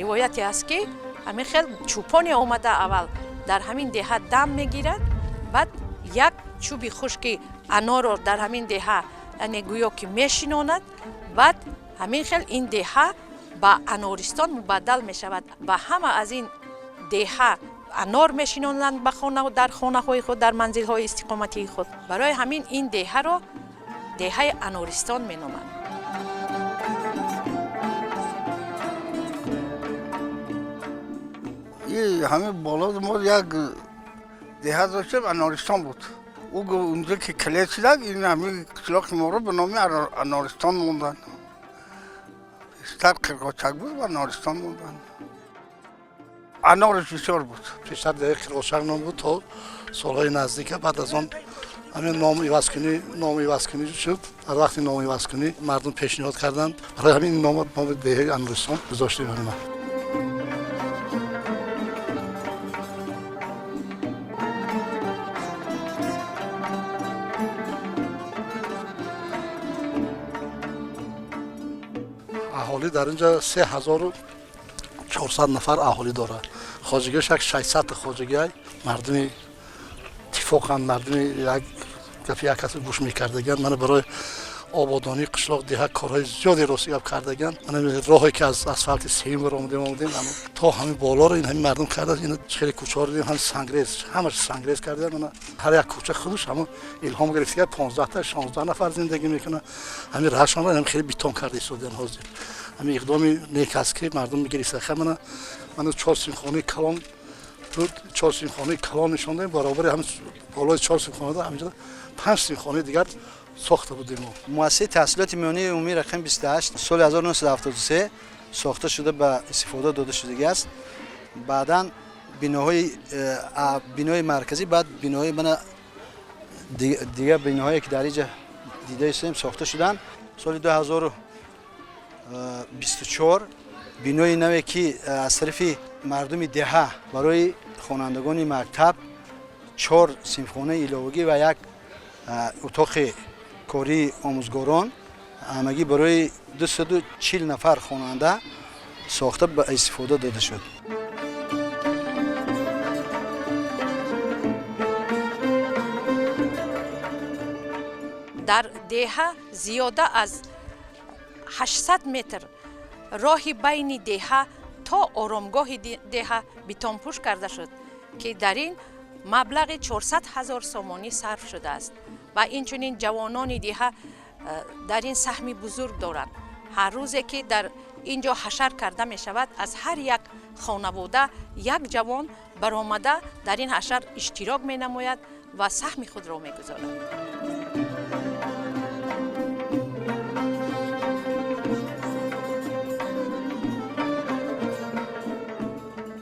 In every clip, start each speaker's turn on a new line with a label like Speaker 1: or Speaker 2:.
Speaker 1: Ривояте аст, ки ҳамин хел чӯпоне омада, аввал дар ҳамин деҳа дам мегирад, баъд як чӯби хушки анорро дар ҳамин деҳа, яъне гӯё ки мешинонад. Баъд ҳамин хел ин деҳа ба анористон мубаддал мешавад ва ҳама аз ин деҳа анор мешинонанд ба хона, дар хонаҳои худ, дар манзилҳои истиқоматии худ. Барои ҳамин ин деҳаро деҳаи анористон меноманд.
Speaker 2: Ҳамин боло мо як деҳа доштем, Анористон буд. Ӯ унҷо ки клет шудак, ин ҳамин қишлоқи моро ба номи Анористон монданд. Пештар Қирғочак буд ва Анористон монданд. Анораш бисёр буд.
Speaker 3: Пештар деҳаи Қирғочак ном буд то солҳои наздика. Баъд аз он ҳамин ном ивазкунӣ шуд. Дар вақти ном ивазкунӣ мардум пешниҳод карданд, барои ҳамин номи деҳаи Анористон гузоштем ҳама. Аҳолӣ дар инҷа 3400 нафар аҳолӣ дорад. Хоҷагиаш як 600 хоҷагиай. Мардуми тифоқанд, мардуми як гапи як касе гӯш мекардагианд. Мана, барои ободонии қишлоқ, деҳа корҳои зиёде, рости гап, кардагианд. Мана, роҳе ки аз асфалти сеюм омадем то ҳамин болоро ин ҳамин мардум карда. Ин хеле кӯчаҳоро дидем, ҳам сангрез, ҳамаш сангрез карда. Мана, ҳар як кӯча худаш ҳамон илҳом гирифта, 15-та, 16 нафар зиндагӣ мекунад. Ҳамин раҳашонро ҳам хеле бетон карда истодиан. Ҳозир ҳамин иқдоми нек аст, ки мардум мегирифта. Мана, чор синфхонаи калон буд, чор синфхонаи калон нишон додем. Баробари ҳамин, болои чор синфхонада ҳаминҷо панҷ синфхонаи дигар сохта будем.
Speaker 4: Муассисаи таҳсилоти миёнаи умумии рақами 28 соли 1973 сохта шуда, ба истифода дода шудагӣ аст. Баъдан биноҳои бинои марказӣ, баъд биноҳои, мана, дигар биноҳое, ки дар инҷа дида истодем, сохта шуданд. Соли 2024 бинои наве, ки аз тарафи мардуми деҳа барои хонандагони мактаб чор синфхонаи иловагӣ ва як утоқи кории омӯзгорон, ҳамагӣ барои 240 нафар хонанда сохта, ба истифода дода шуд.
Speaker 1: Дар деҳа зиёда аз 800 метр роҳи байни деҳа то оромгоҳи деҳа бетонпӯш карда шуд, ки дар ин маблағи 400 ҳазор сомонӣ сарф шудааст. Ва инчунин ҷавонони деҳа дар ин саҳми бузург доранд. Ҳар рӯзе ки дар ин ҷо ҳашар карда мешавад, аз ҳар як хонавода як ҷавон баромада, дар ин ҳашар иштирок менамояд ва саҳми худро мегузорад.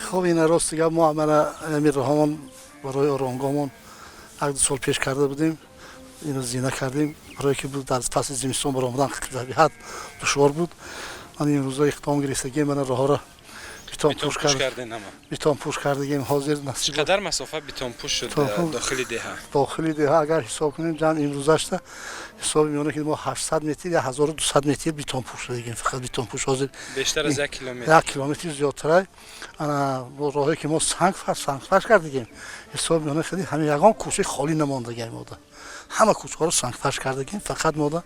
Speaker 3: Хоб, ина, рости гап, мо мана ҳамин роҳамон барои оромгоҳмон як ду сол пеш карда будем. Ино зина кардем, барое ки дар фасли зимистон баромадан табиат душвор буд. Ман имрӯза иқдом гирифтагӣ, мана, роҳҳоро Бетонпӯш
Speaker 5: кардем ҳама.
Speaker 3: Бетонпӯш кардагем ҳозир насиб.
Speaker 5: Чӣ қадар масофа бетонпӯш шуд дохили деҳа?
Speaker 3: Дохили деҳа агар ҳисоб кунем ҷамъ имрӯзашта ҳисоби миёна ки мо 800 метр я 1200 метр бетонпӯш шудагем, фақат бетонпӯш ҳозир.
Speaker 5: Бештар аз 1 километр.
Speaker 3: 1 километр зиёдтарай. Ана роҳе ки мо сангфарш кардагем, ҳисоби миёна хеле ҳамин ягон кӯчаи холӣ намондагем мода. Ҳама кӯчаҳоро сангфарш кардагем, фақат мода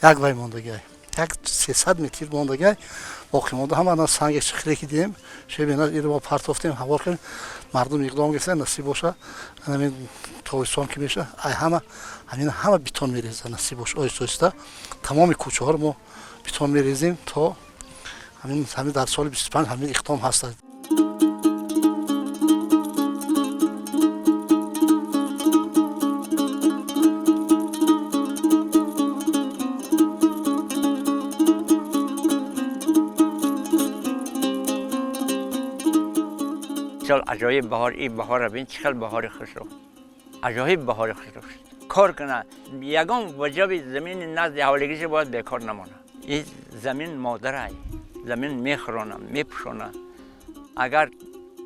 Speaker 3: як вай мондагай. Як 300 метр мондагай, боқӣ монда ҳама ана санги шихре ки дидем, шебена иро мо партофтем, ҳавор кардем, мардум иқдом гирифтан, насиб боша, ҳамин тобистон ки меша, ай ҳама ҳамин ҳама бетон мереза, насиб боша, оҳиста оҳиста тамоми кӯчаҳоро мо бетон мерезем то ҳамин дар соли 25 ҳамин иқдом ҳаст.
Speaker 6: سال عجایب بهار، این بهار ببین چه خیلی بهار خوش رو، عجایب بهار خوش رو کار کنه. یگان وجب زمین نزد حوالگیش باید بیکار نمانه. این زمین مادره، زمین میخورانه، میپوشانه. اگر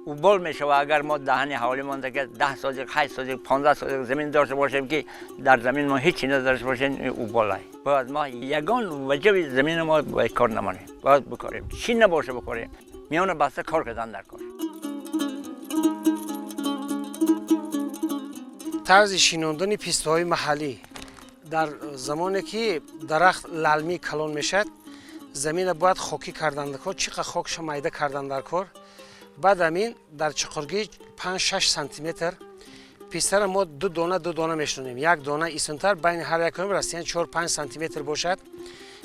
Speaker 6: اوبال میشه و اگر ما دهن حوالی مانده که 10 سال، 8 سال، 15 سال زمین داشته باشیم که در زمین ما هیچی نداشته باشیم، اوبال. باید ما یگان وجب زمین ما بیکار نمانیم، باید بکاریم، چی نباشه بکاریم، میان بسته کار کردن در کار.
Speaker 7: Тарзи шинондани пистаҳои маҳаллӣ дар замоне ки дарахт лалмӣ калон мешавад, замина бояд хокӣ кардан дар кор, чӣ қадр хокша майда кардан дар кор. Баъд ҳамин дар чуқургии 5-6 сантиметр пистара мо ду дона ду дона мешинонем. Як дона исонтар байни ҳар якум расиян 4-5 сантиметр бошад.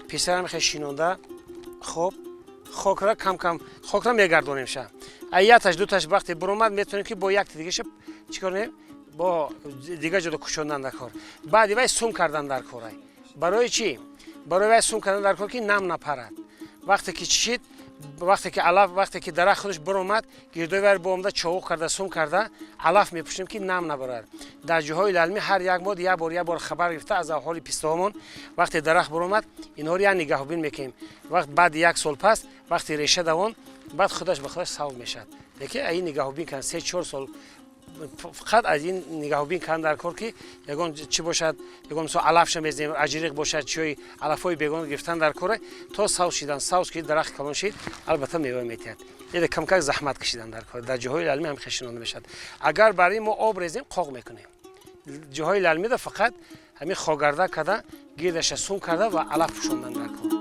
Speaker 7: Пистара мехе шинонда, хоб хокра кам-кам хокра мегардонем ша. А якташ дуташ вақте буромад метавонем ки бо якти дигаша чӣ кор кунем? Бо дигар ҷода кушондан дар кор. Баъди вай сум кардан дар кор. Барои чӣ? Барои вай сум кардан дар кор ки нам напарад. Вақте ки чишид, вақте ки алаф, вақте ки дарахт худаш баромад, гирдои вай бо омада чоғуқ карда, сум карда, алаф мепӯшем ки нам набарад. Дар ҷоҳои лалмӣ ҳар як моҳ як бор як бор хабар гирифта аз аҳоли пистаҳомон вақте дарахт баромад, инҳоро як нигаҳбин мекунем. Вақт баъди як сол пас вақте реша давон, баъд худаш ба худаш савл мешавад. Лекин ин нигаҳбин кардан 3-4 сол фақат аз ин нигаҳбин кардан дар кор ки ягон чӣ бошад, ягон мисол алафша мезанем, аҷриқ бошад, чиҳои алафҳои бегона гирифтан дар коре то савз шидан. Савз ки дарахт калон шид, албатта мева метиҳад. Яъне камкак заҳмат кашидан дар кор. Дар ҷоҳои лалмӣ ҳам хешинонда мешавад. Агар бар ин мо об резем, қоқ мекунем. Ҷоҳои лалмида фақат ҳамин хогарда карда, гирдаша сум карда ва алаф пӯшондан дар кор.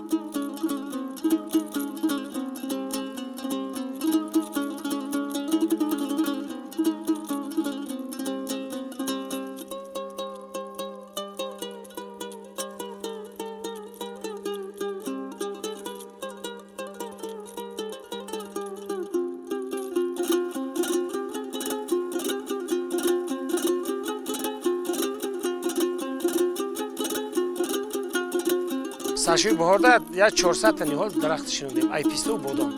Speaker 7: Саршӯи баҳорда як 400 та ниҳол дарахт шинондем, ай пиставу бодом.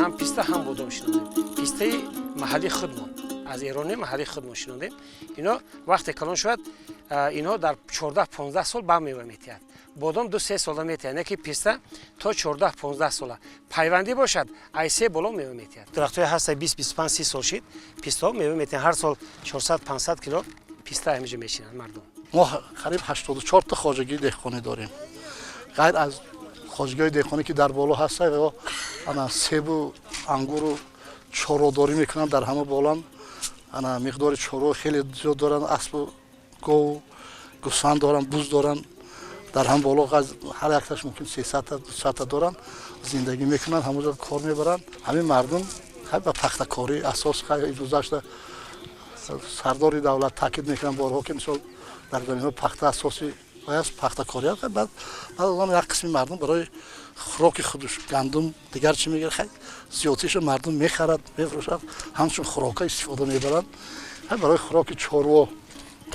Speaker 7: Ҳам писта ҳам бодом шинондем. Пистаи маҳаллии худмон, аз эрони маҳаллии худмон шинондем. Ино вақте калон шавад, инҳо дар 14-15 сол ба мева метиҳад. Бодом 2-3 сола метиҳад, не ки писта то 14-15 сола. Пайвандӣ бошад, ай се боло мева метиҳад. Дарахтҳои ҳаста 20-25-30 сол шид, пистаҳо мева метиҳанд. Ҳар сол 400-500 кило писта ҳаминҷо мешинанд мардум.
Speaker 3: Мо қариб 84 та хоҷагии деҳқонӣ дорем. Ғайр аз хоҷагиҳои деҳқонӣ ки дар боло ҳастанд ва ана себу ангуру чорводорӣ мекунанд, дар ҳама болан ана миқдори чорво хеле зиёд доранд, аспу гову гӯсфанд доранд, буз доранд. Дар ҳам боло ҳар якташ мумкин 300 та 200 та доранд, зиндагӣ мекунанд, ҳамонҷо кор мебаранд. Ҳамин мардум ба пахтакорӣ асос гузашта сардори давлат таъкид мекунанд борҳо ки мисол дар заминҳо пахта асоси аст, пахтакорӣ аст. Баъд аз он як қисми мардум барои хӯроки худаш гандум дигар чӣ мегирад, зиёдтиша мардум мехарад, мефурӯшад, ҳамчун хӯрока истифода мебаранд. Барои хӯроки чорво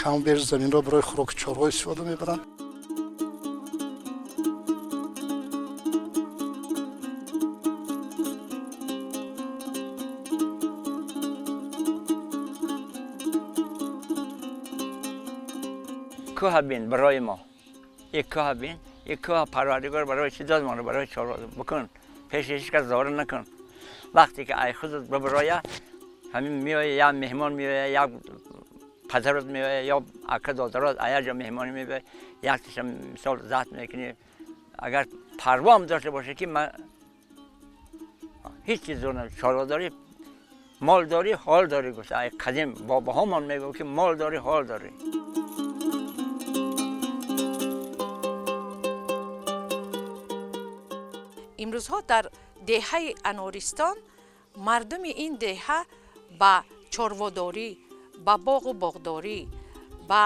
Speaker 3: кам беш заминро барои хӯроки чорво истифода мебаранд.
Speaker 6: کوه بین برای ما، یک کوه بین، یک کوه پروردگار برای چی داد ما رو؟ برای چهار بکن، پیش هیچ کس زار نکن. Вақте ки ай худат бибироя, ҳамин меоя, я меҳмон меоя, я падарот меоя, ё ака додарот ая ҷо меҳмонӣ мебиёя, якташа мисол зат мекунӣ. Агар парвоам дошта боша, ки ман ҳеҷ чиз зор, чорводорӣ, мол дорӣ, ҳол дорӣ, гуфта ай қадим бобаҳомон мегуфт, ки мол дорӣ, ҳол дорӣ.
Speaker 1: Имрӯзҳо дар деҳаи Анористон мардуми ин деҳа ба чорводорӣ, ба боғу боғдорӣ, ба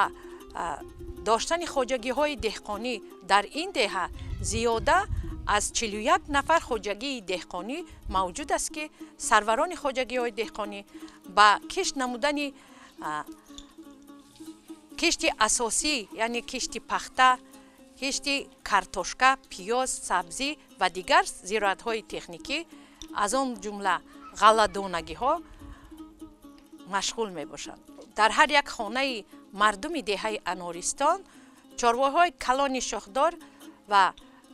Speaker 1: доштани хоҷагиҳои деҳқонӣ, дар ин деҳа зиёда аз 41 нафар хоҷагии деҳқонӣ мавҷуд аст, ки сарварони хоҷагиҳои деҳқонӣ ба кишт намудани кишти асосӣ, яъне кишти пахта, кишти картошка, пиёз, сабзӣ ва дигар зироатҳои техникӣ, аз он ҷумла ғалладонагиҳо машғул мебошанд. Дар ҳар як хонаи мардуми деҳаи Анористон чорвоҳои калони шохдор ва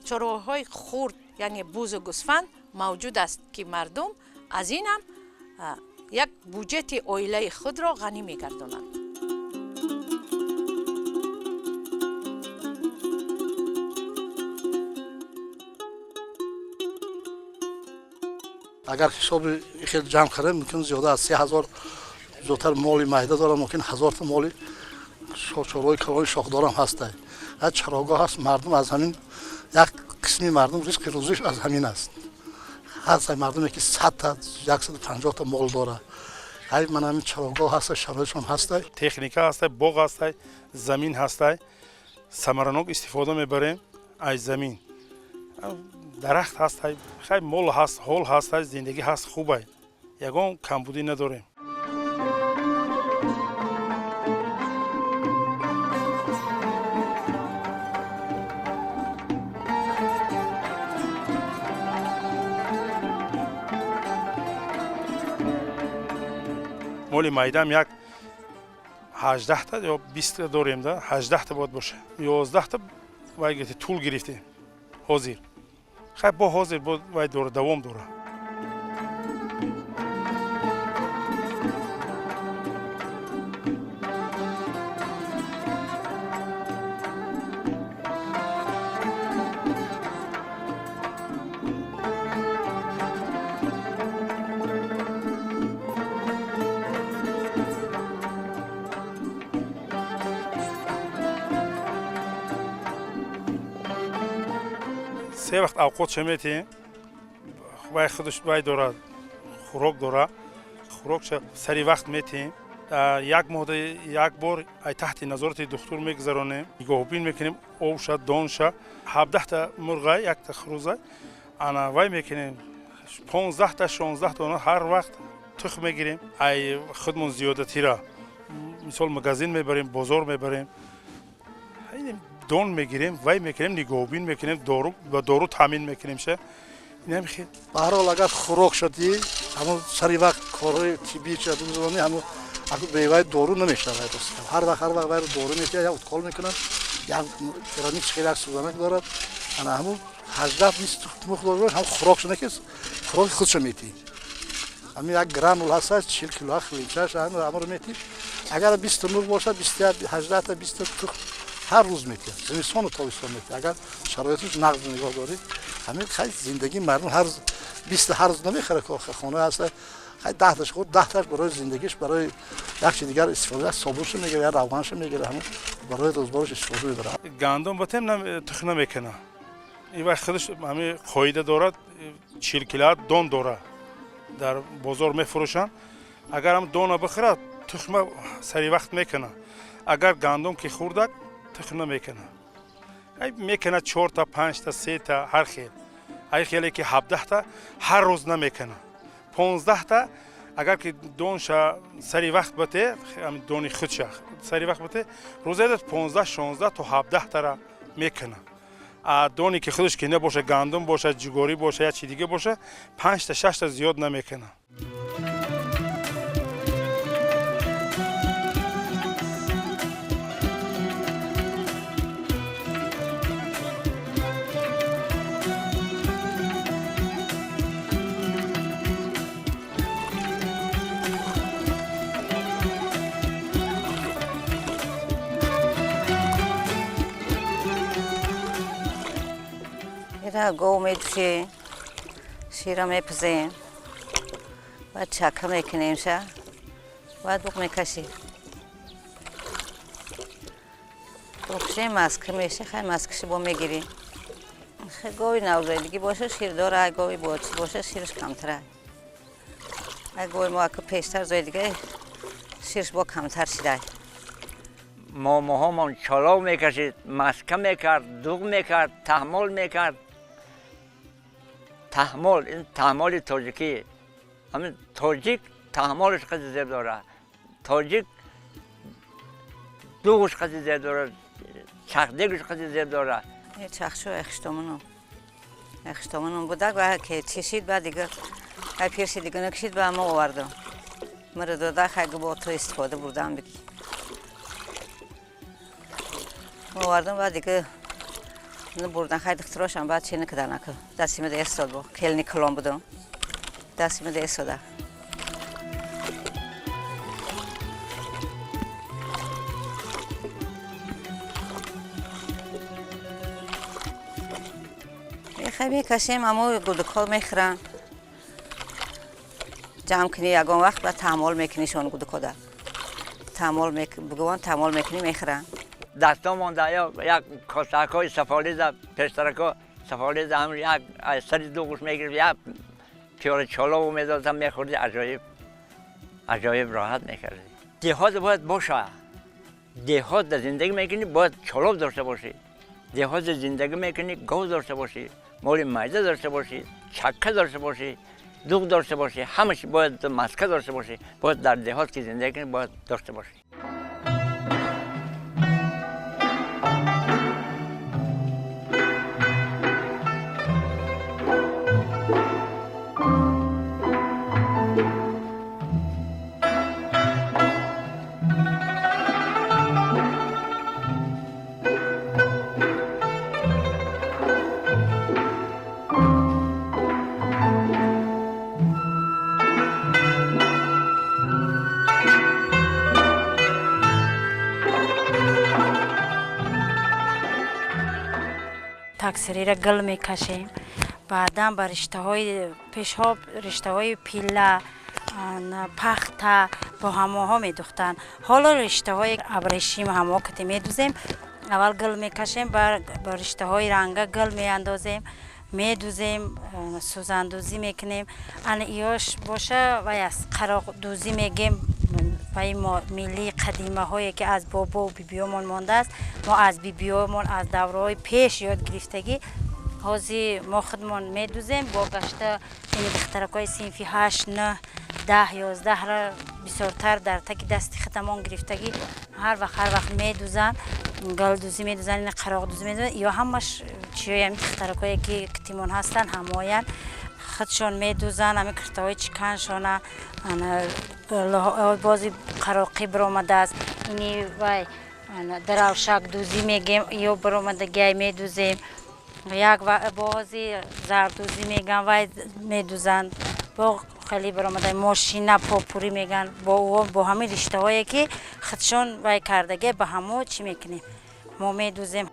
Speaker 1: чорвоҳои хурд, яъне бузу гӯсфанд мавҷуд аст, ки мардум аз инам як буҷети оилаи худро ғанӣ мегардонанд.
Speaker 3: Агар ҳисоби хел ҷамъ кардем, мумкин зиёда аз 3000 зиёдтар моли майда дорам, мумкин 1000та моли чорвои калони шохдорам ҳаста. Як чарогоҳ ҳаст, мардум аз ҳамин, як қисми мардум ризқи рӯзиш аз ҳамин аст. Ҳаст мардуме, ки 100та, 150та мол дора. Ҳай, ман ҳамин чарогоҳ ҳаста, шароитшон ҳаста.
Speaker 8: Техника ҳаста, боғ ҳаста, замин ҳаста, самаранок истифода мебарем аз замин. Дарахт ҳаст, хай, мол ҳаст, ҳол ҳаст, зиндагӣ ҳаст, хубай, ягон камбудӣ надорем. Моли майдам як 18та ё 20та дорем, да 18та бояд боша, 11та вай гирифте, тул гирифтем ҳозир. Хай, бо ҳозир бо вай дора, давом дора. Се вақт авқотша метиҳем. Вай худаш вай дорад, хӯрок дора, хӯрокша сари вақт метиҳем. Як моҳда як бор ай таҳти назорати духтур мегузаронем, нигоҳубин мекунем обша, донша. 17та мурғай, якта хурӯзай, ана вай мекунем, 15та, 16 дона ҳар вақт тухм мегирем. Ай худмон зиёдатира, мисол, магазин мебарем, бозор мебарем, дон мегирем, вай мекунем, нигоҳубин мекунем, дору ба дору таъмин мекунем ша. Инам хел.
Speaker 3: Ба ҳар ҳол, агар хӯрок шудӣ, ҳамон сари вақт корҳои тиббӣ ча бигузаронӣ, ҳамон аку бевай дору намешавад, рост. Ҳар вақт вайро дору метиҳад, як укол мекунад, як керамик хеле, як сӯзанак дорад. Ана ҳамон 18, 20 мурғ дорад, ҳам хӯрок шуда, ки хӯроки худшо метиҳӣ. Ҳамин як гранул ҳаст, 40 кило хлинчаш, ҳамаро метиҳ. Агар 20 мурғ бошад, 21, 18та, 20та тухм ҳар рӯз метиҳад, зимистону тобистон метиҳад, агар шароиташ нағз нигоҳ дорӣ. Ҳамин хай, зиндагии мардум, ҳар 20та ҳар рӯз намехӯрад, хона ҳаста, хай, 10таш хӯрд, 10таш барои зиндагиш, барои як чи дигар истифода, як собуншо мегирад, як равғаншо мегирад, ҳамон барои рӯзгораш истифода мебарад.
Speaker 8: Гандум батем, тухм намекунад. Ин вай худаш ҳамин қоида дорад, 40 кила дон дорад, дар бозор мефурӯшанд. Агар ҳам дона бихӯрад, тухма сари вақт мекунад. Агар гандум ки хӯрдак, тухм намекунад. Мекунад чорта, панҷта, сета, ҳар хел. Ай хеле ки 17та ҳар рӯз намекунад, 15та. Агар ки донша сари вақт бате, дони худша сари вақт бате, рӯза 15, 16 то 17тара мекунад. А доне ки худаш ки набоша, гандум боша, ҷугорӣ боша, як чи дига боша, панҷта, шашта зиёд намекунад.
Speaker 9: Ира гов медушем, шира мепазем, баъд чака мекунем ша, баъд дуғ мекашем. Дуғшем маска меша, хай маскаши бо мегирем. Гови навзоидагӣ боша шир дора, гови бочи боша шираш камтара. Ай гови мо ака пештар зоидага шираш бо камтар шидай.
Speaker 6: Момоҳомон чолов мекашид, маска мекард, дуғ мекард, таҳмол мекард. Таҳмол, ин таҳмоли тоҷикӣ. Ҳамин тоҷик таҳмолаш қади зеб дорад. Тоҷик дуғаш қади зеб дорад, чахдегаш қади зеб дорад.
Speaker 9: Чахшу эхштомунум. Эхштомунум будак ва ке чишид ба дига, ай пирши дига накшид ба мо овардам. Мара дода хай губо то истифода бурдам бики. Овардам ба дига бурдан хай духтарошам баъд чи накардан ака. Дасти мада эстод бо келни калон будам. Дасти мада эстода. Хай мекашем, амо гудукҳо мехӯранд. Ҷамъ кунӣ ягон вақт баъд таъмол мекунишон гудукҳода. Таъмол бигӯван таъмол мекунӣ мехӯранд.
Speaker 6: Дастон монда як косакҳои сафолиза пештарако сафолиза ҳам як аз сари дуғуш мегирифт, як пиёла чолову медодам мехӯрди, аҷоиб аҷоиб роҳат мекардӣ. Деҳот бояд боша. Деҳот дар зиндагӣ мекунӣ бояд чолов дошта бошӣ. Деҳот зиндагӣ мекунӣ гов дошта бошӣ, моли майда дошта бошӣ, чакка дошта бошӣ, дуғ дошта бошӣ, ҳамаш бояд маска дошта бошӣ. Бояд дар деҳот ки зиндагӣ кунӣ бояд дошта бошӣ.
Speaker 10: Таксириро гул мекашем, баъдан ба риштаҳои пешҳо риштаҳои пилла, пахта бо ҳамоҳо медухтанд. Ҳоло риштаҳои абрешим ҳамоҳо кати медузем. Аввал гул мекашем, ба риштаҳои ранга гул меандозем, медузем, сӯзандӯзӣ мекунем. Ана иёш боша вай аст қароқдӯзӣ мегем. Вай миллии қадимаҳое ки аз бобову бибиёмон мондааст, мо аз бибиёмон аз давраҳои пеш ёд гирифтагӣ. Ҳозир мо худмон медузем бо гашта ини духтаракҳои синфи 8, 9, 10, 11-ро бисёртар дар таги дасти худамон гирифтагӣ ҳар вақт медузанд, гулдӯзӣ медузанд, ина қароқдӯзӣ медузанд. Ё ҳамаш чиёи ҳамин духтаракҳое ки китимон ҳастанд ҳамоянд худшон медузанд, ҳамин киртаҳои чиканшона бози қароқӣ баромадааст. Ини вай даравшакдӯзӣ мегем, ё баромадагиай медузем. Як бози зардӯзӣ меган, вай медузанд. Бо хеле баромада мошина попурӣ меган. Бо ҳамин риштаҳое ки худшон вай кардагия ба ҳамо чӣ мекунем, мо медузем.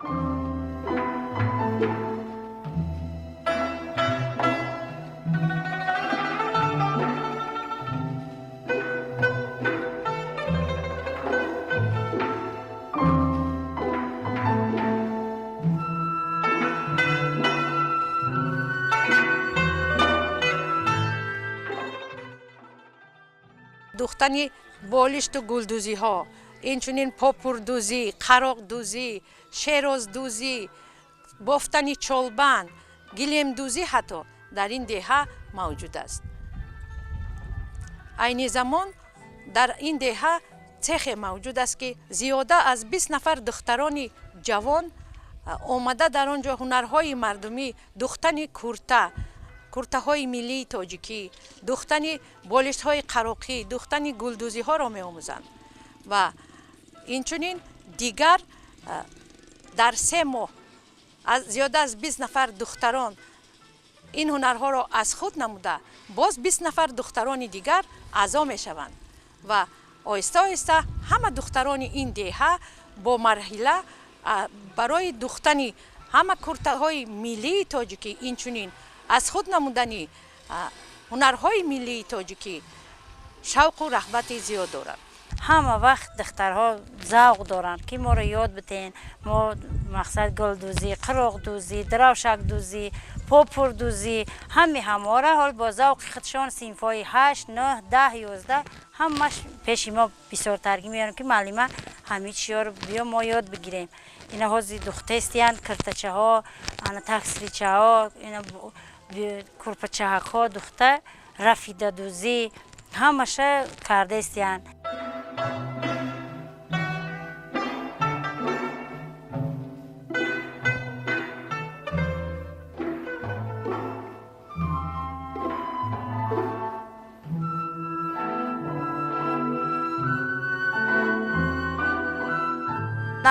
Speaker 1: Духтани болишту гулдӯзиҳо, инчунин попурдӯзӣ, қароқдӯзӣ, шероздӯзӣ, бофтани чолбанд, гилемдӯзӣ ҳатто дар ин деҳа мавҷуд аст. Айни замон дар ин деҳа цехе мавҷуд аст ки зиёда аз 20 нафар духтарони ҷавон омада дар он ҷо ҳунарҳои мардумӣ, духтани курта, куртаҳои миллии тоҷикӣ, духтани болиштҳои қароқӣ, духтани гулдӯзиҳоро меомӯзанд. Ва инчунин дигар дар 3 моҳ зиёда аз 20 нафар духтарон ин ҳунарҳоро аз худ намуда, боз 20 нафар духтарони дигар аъзо мешаванд ва оҳиста оҳиста ҳама духтарони ин деҳа бо марҳила барои духтани Ҳама куртаҳои миллии тоҷикӣ, инчунин аз худ намудани ҳунарҳои миллии тоҷикӣ шавқу рағбати зиёд дорад.
Speaker 10: Ҳама вақт духтарҳо завқ доранд, ки моро ёд бидиҳен. Мо мақсад гулдӯзӣ, қироқдӯзӣ, даравшакдӯзӣ, попурдӯзӣ, ҳами ҳамора ҳол бо завқи худшон синфҳои 8, 9, 10, 11 ҳамаш пеши мо бисёртаргӣ меоранд, ки муаллима, ҳамин чиёро биё мо ёд бигирем. Ина ҳозир духтестиянд киртачаҳо, ана таксричаҳо, ина курпачаҳакҳо духта, рафидадӯзӣ ҳамаша кардаистиянд.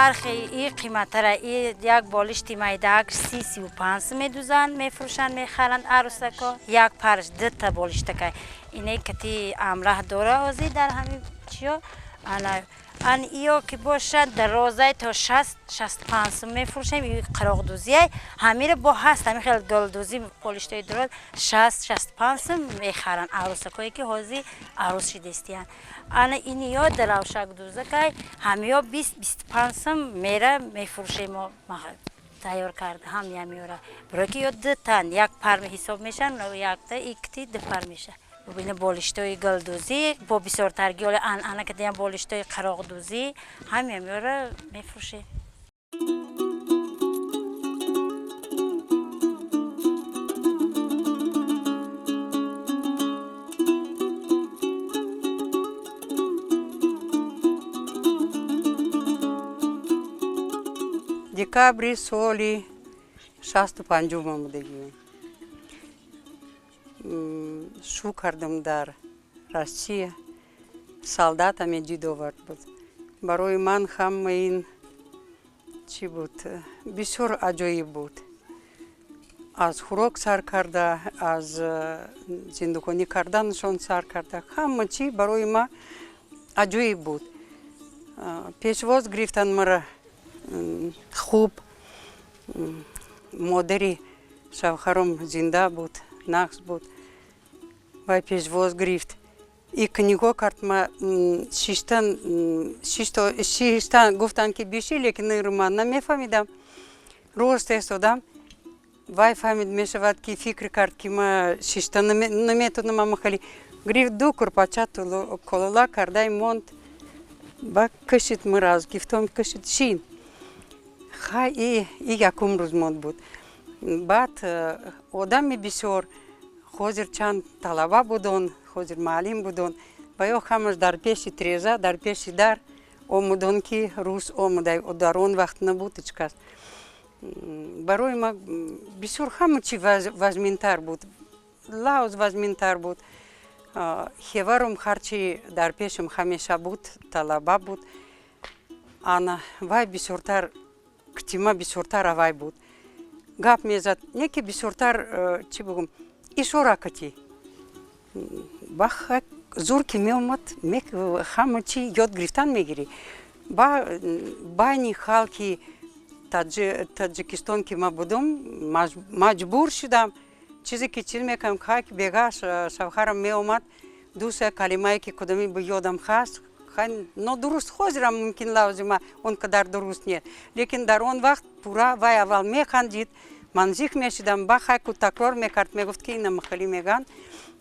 Speaker 10: Нархи и қиматтара, и як болишти майдаак 30-35 сум медузанд, мефурӯшанд, мехаранд арӯсако. Як парш дута болиштакай ине кати амраҳ дора ҳозир дар ҳамин чиё. Ана ан иё ки бошад, дарозай то 60-65 сум мефурӯшем. И қироқдӯзиай ҳамира бо ҳаст, ҳамин хел гулдӯзӣ, болиштои дароз 60-65 сум мехаранд арӯсакое, ки ҳозир арӯс шидистиянд. Ана иниё даравшакдӯзакай ҳамиё 20-25 сум мера мефурӯшем мо тайёр карда ҳамиямиёра, барое ки ё дутан як пар ҳисоб мешаванд, якта икти ду пар мешавад. Ина болиштои гулдӯзӣ бо бисёртаргӣ оли анъана кардиям, болиштои қароқдӯзӣ ҳамиямиёра мефурӯшем.
Speaker 11: Декабри соли 65-ум омадагием, шу кардам дар Россия, солдатаме дид овард буд. Барои ман ҳама ин чӣ буд, бисёр аҷоиб буд, аз хӯрок сар карда, аз зиндагонӣ карданашон сар карда, ҳама чӣ барои ман аҷоиб буд. Пешвоз гирифтан мара хуб. Модари шавҳаром зинда буд, нағз буд, вай пешвоз гирифт. И нигоҳ кард ма шиштан, шиштан гуфтанд, ки биши, лекин инро ман намефаҳмидам. Рост истодам. Вай фаҳмид мешавад, ки фикр кард, ки ма шишта наметавонам. Амахали гирифт, ду курпача колола кардай монд, ба кашид мара, аз гифтом кашид: шин. Хай, и якум рӯз монд буд. Баъд одами бисёр ҳозир, чанд талаба будон, ҳозир маълим будон, ва ё ҳамаш дар пеши треза, дар пеши дар омудон, ки рус омуда. Дар он вақт набуд ҳеҷ кас. Барои ма бисёр ҳама чи вазминтар буд, лавз вазминтар буд. Хеварум ҳарчи дар пешам ҳамеша буд, талаба буд. Ана вай бисёртар ктима, бисёртар авай буд, гап мезад, не ки бисёртар, чӣ бугум, ишора кати. Ба зур ки меомад, ҳама чи ёд гирифтан мегирӣ. Ба байни халқи Таҷикистон ки ма будум, маҷбур шудам чизе ки чиз мекардам. Хай, бега шавҳарам меомад, ду-се калимае ки кудоми бо ёдам ҳаст, нодуруст, ҳозирам мумкин лавзи ма он қадар дуруст не, лекин дар он вақт пурра вай аввал механдид, ман зих мешидам. Ба хайку такрор мекард, мегуфт, ки ина махали меган.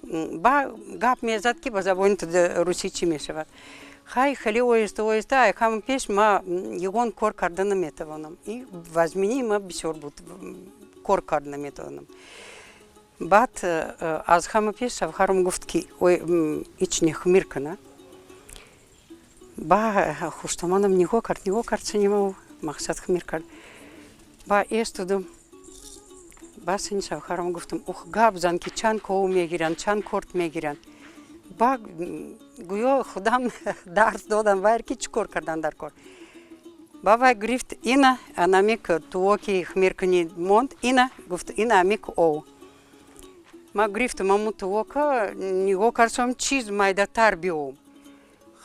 Speaker 11: Ба гап мезад, ки ба забони русӣ чӣ мешавад. Хай, хеле оҳиста оҳиста. Ай ҳама пеш ма ягон кор карда наметавонам, и вазминии ма бисёр буд, кор карда наметавонам. Баъд аз ҳама пеш шавҳарам гуфт, ки ой, ичне хмир кана. Ба хуштоманам нигоҳ кард, нигоҳ кард, синимав мақсад хмир кард. Ба эстудам, ба сини шавҳарам гуфтам: ух, гап зан, ки чанд ков мегиранд, чанд корт мегиранд. Ба гӯё худам дарс додам вайр, ки чӣ кор кардан дар кор. Ба вай гирифт, ина анамик туоки хмиркунӣ монд, ина гуфт, ина амик ов. Ма гирифтам аму туока, нигоҳ кардам, чиз майдатар биём.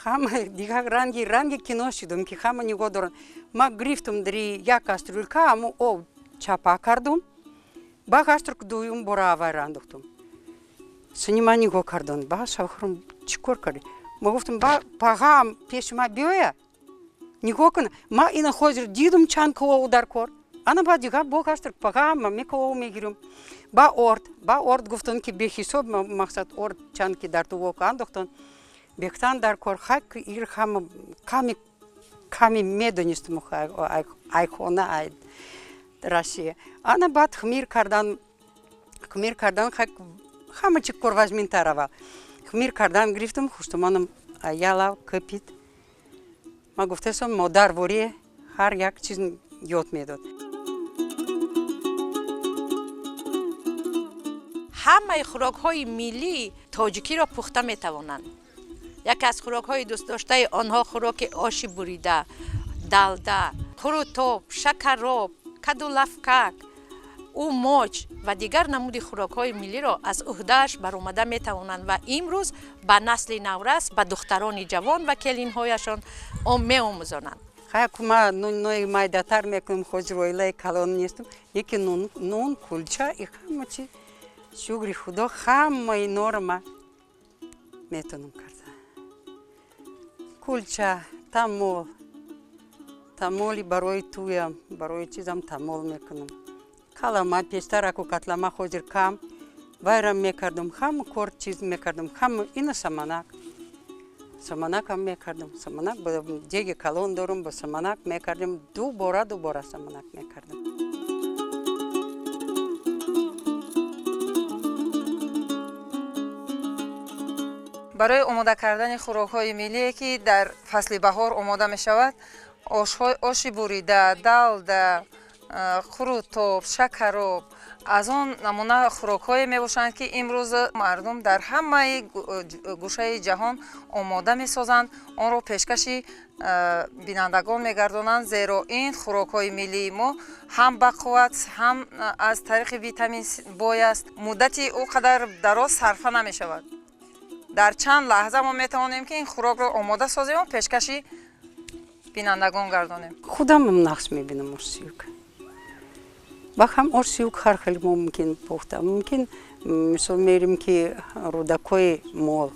Speaker 11: Ҳама дигар ранги ранги кино шидум, ки ҳама нигоҳ доранд. Ма гирифтам дари як кастрюлька аму ов. Чапа кардум, ба гаштурк дуюм бора авайра андохтум. Сини ма нигоҳ кардон, ба шавҳарам чӣ кор кардӣ? Ма гуфтам, ба пагаам пеши ма биёя, нигоҳ кун, ма ина ҳозир дидум чанд калову дар кор. Ана ба дигар бо гаштурк пагаам ма мекалову мегирем. Ба орд гуфтон ки беҳисоб мақсад орд чанд ки дар тувок андохтон, бехтан дар кор хак ир ҳама ками ками медонистум айхона ай Россия. Ана баъд хмир кардан хак ҳама чи кор вазминтар аввал. Хмир кардан гирифтам, хуштумонам ялав кипид. Ма гуфтасам модар ворие ҳар як чиз ёд медод.
Speaker 1: Ҳамаи хӯрокҳои миллии тоҷикиро пухта метавонанд. Яке аз хӯрокҳои дӯстдоштаи онҳо хӯроки оши бурида, далда, қурутоб, шакароб, кадулафкак, умоч ва дигар намуди хӯрокҳои миллиро аз ӯҳдааш баромада метавонанд ва имрӯз ба насли наврас, ба духтарони ҷавон ва келинҳояшон меомӯзонанд.
Speaker 11: Хай ма нунҳои майдатар мекунем, ҳозир оилаи калон нестам, яке нун, кулча и ҳама чи шукри худо ҳама инора ма метавонам карда. Кулча, тамол, тамоли барои туям, барои чизам тамол мекунам. Калама пештараку катлама ҳозир кам, вайрам мекардам, ҳама кор чиз мекардам, ҳама ина саманак. Саманакам мекардам, саманак деги калон дорум, ба саманак мекардем, дубора дубора саманак мекардам.
Speaker 12: Барои омода кардани хӯрокҳои миллие ки дар фасли баҳор омода мешавад, оши бурида, далда, қурутоб, шакароб аз он намуна хӯрокҳое мебошанд ки имрӯз мардум дар ҳамаи гӯшаи ҷаҳон омода месозанд, онро пешкаши бинандагон мегардонанд, зеро ин хӯрокҳои миллии мо ҳам бақувват, ҳам аз тариқи витамин бой аст. Муддати ӯ қадар дароз сарфа намешавад. Дар чанд лаҳза мо метавонем ки ин хӯрокро омода созем ва пешкаши бинандагон гардонем.
Speaker 11: Худам нақс мебинам ошсиюк. Ба ҳам ошсиюк ҳар хел мумкин пухта. Мумкин мисол мерим ки рӯдакҳои мол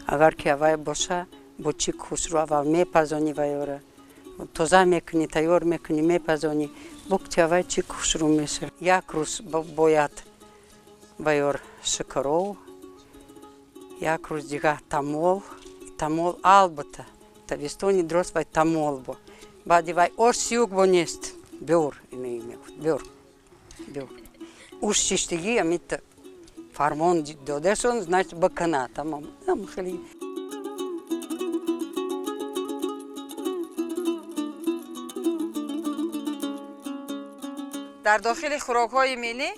Speaker 11: агар ки авай боша, бо чӣ хушрӯ аввал мепазонӣ вайора, тоза мекунӣ, тайёр мекунӣ, мепазонӣ, букти авай чӣ хушрӯ мешавад. Як рӯз бояд вайор шакаров, як рӯз дигар тамол, тамол албатта тавистони дуруст вай тамол бо. Баъди вай ош сиюк бо нест. Бёр мегуфт, бёр, бёр. Уш шиштагӣ амита фармон додасон, значит бакана, тамом. Хеле
Speaker 12: дар дохили хӯрокҳои миллӣ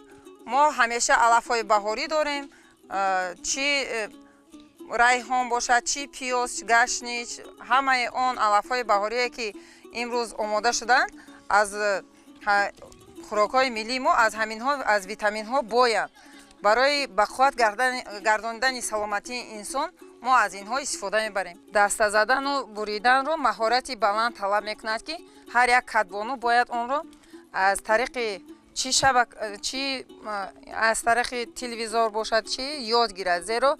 Speaker 12: мо ҳамеша алафҳои баҳорӣ дорем, чӣ райҳон бошад, чӣ пиёз, гашнич, ҳамаи он алафҳои баҳорие ки имрӯз омода шуданд аз хӯрокҳои миллии мо аз ҳаминҳо, аз витаминҳо боянд. Барои ба қувват гардонидани саломатии инсон мо аз инҳо истифода мебарем. Даста задану буриданро маҳорати баланд талаб мекунад ки ҳар як кадбону бояд онро аз тариқи чӣ шабак, чӣ аз тариқи телевизор бошад, чӣ ёд гирад, зеро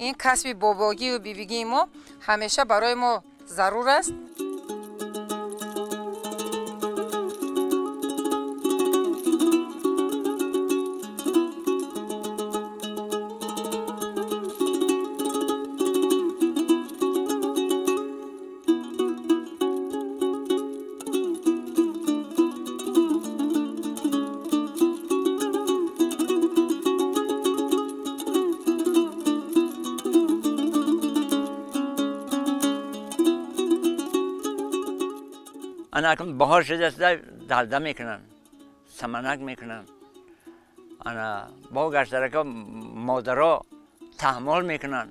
Speaker 12: ин касби бобогию бибигии мо ҳамеша барои мо зарур аст.
Speaker 6: انا اکنون بهار شده است دلده میکنن، سمنک میکنن، انا با گشترکا مادرها تحمل میکنن،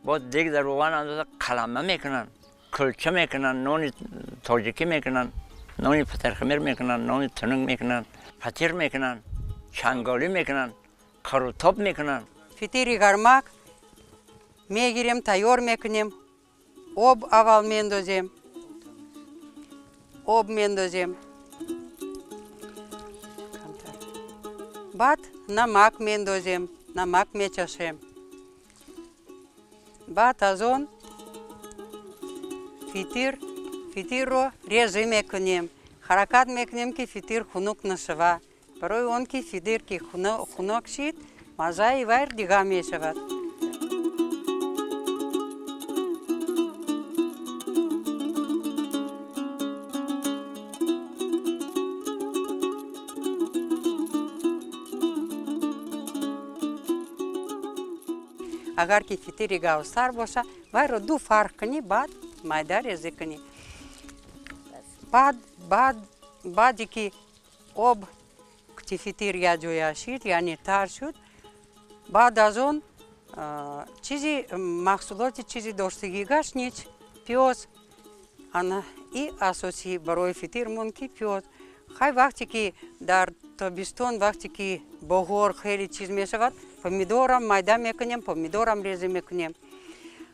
Speaker 6: با دیگ در روغن اندازه قلمه میکنن، کلچه میکنن، نون تاجیکی میکنن، نون پترخمیر میکنن، نون تنگ میکنن، پتیر میکنن، چنگالی میکنن، قروتاب میکنن.
Speaker 11: فطیری گرمک میگیریم، تیار میکنیم، آب اول میندازیم، об мендозем. Баъд намак мендозем, намак мечашем. Баъд аз он фитир, фитирро резӣ мекунем. Ҳаракат мекунем, ки фитир хунук нашава, барои он ки фитир ки хунук шид, маззаи вайр дига мешавад. Агар ки фитири гавстар боша, вайро ду фарқ кунӣ, баъд майда резӣ кунӣ. Баъд баъде ки об кути фитир якҷоя шид, яъне тар шуд, баъд аз он чизи маҳсулоти чизи доштагӣ, гашнич, пиёз, ана и асосӣ барои фитирмон ки пиёз. Хай, вақте ки дар тобистон, вақте ки боғор хеле чиз мешавад, помидорам майда мекунем, помидорам резӣ мекунем.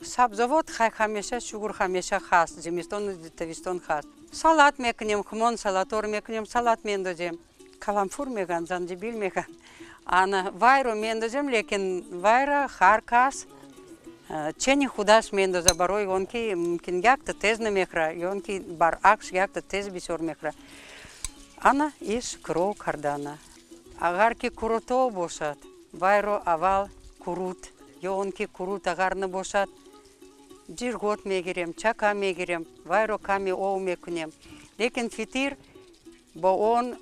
Speaker 11: Сабзавот хай ҳамеша, шукр, ҳамеша ҳаст, зимистону тобистон ҳаст. Салат мекунем, хумон салатор мекунем, салат мендозем. Каламфур мегӯянд, занҷибил мегӯянд, ана вайро мендозем, лекин вайра ҳар кас чени худаш мендоза, барои он ки мумкин якта тез намехӯра ё он ки баръакс якта тез бисёр мехӯра. Ана иш куров кардана. Агар ки курутов бошад, вайро аввал курут, ё он ки курут агар набошад, ҷиргот мегирем, чака мегирем, вайро каме ов мекунем. Лекин фитир бо он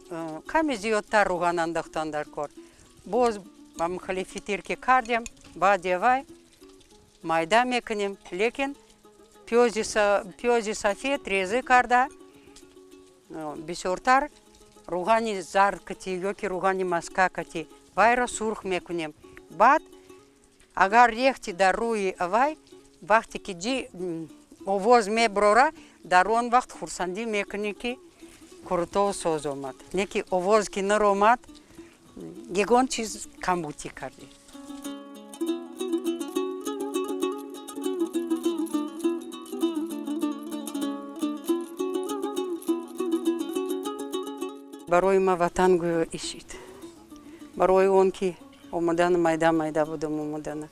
Speaker 11: каме зиёдтар руған андохтан дар кор. Боз хеле фитир ки кардем, баъди вай майда мекунем, лекин пиёзи сафед резӣ карда, бисёртар руғани зард кати ё ки руғани маска кати вайро сурх мекунем. Баъд агар рехти дар рӯи вай, вақте ки ҷи овоз меброра, дар он вақт хурсандӣ мекунӣ, ки курутов соз омад. Не ки овоз ки наромад, ягон чиз камбутӣ кардӣ. Барои ма ватан гӯё ишид, барои он ки омадана майда майда будам омадана.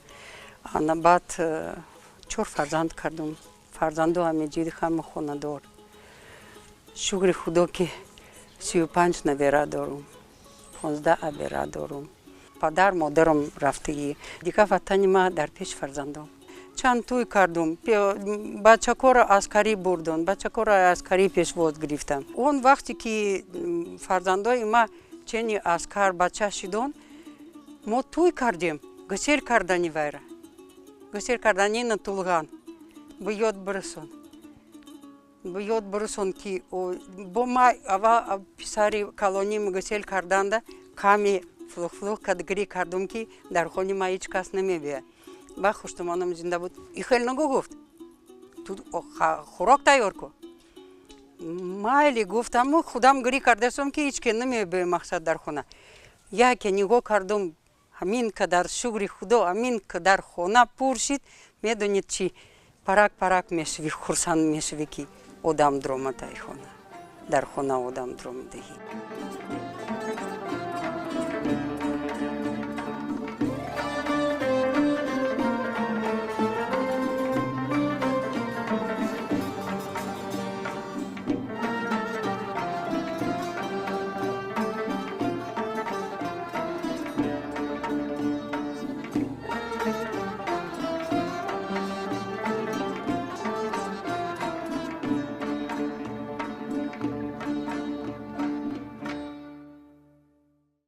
Speaker 11: Ана баъд чор фарзанд кардум, фарзанду ҳамеҷиди, ҳама хонадор. Шукри Худо, ки 35 набера дорум, 15 абера дорум. Падар модарам рафтагӣ, дигар ватани ма дар пеши фарзандом. Чанд тӯй кардум, бачакоро аскарӣ бурдон, бачакоро аскарӣ пешвоз гирифтам. Он вақте ки фарзандои ма чени аскар бача шидон, мо тӯй кардем, гусел кардани вайра, гусел карданина тулған. Ба ёд бирасон, ба ёд бирасон, ки бо ма аввал писари калоним гусел карданда каме флух-флух кадгирӣ кардум, ки дар хони ма ҳеҷ кас намебиёяд. Ба хуштумонам зинда буд, и хел нагу, гуфт: «Ту хӯрок тайёр кун». Майли, гуфтаму худам гирӣ кардастам, ки ҳеҷ ке намебиёяд, мақсад дар хона. Яке нигоҳ кардум, ҳамин қадар, шукри Худо, ҳамин қадар хона пур шид. Медонед чӣ, парак парак мешавӣ, хурсанд мешавӣ, ки одам дуромадай хона, дар хона одам дуромадагӣ.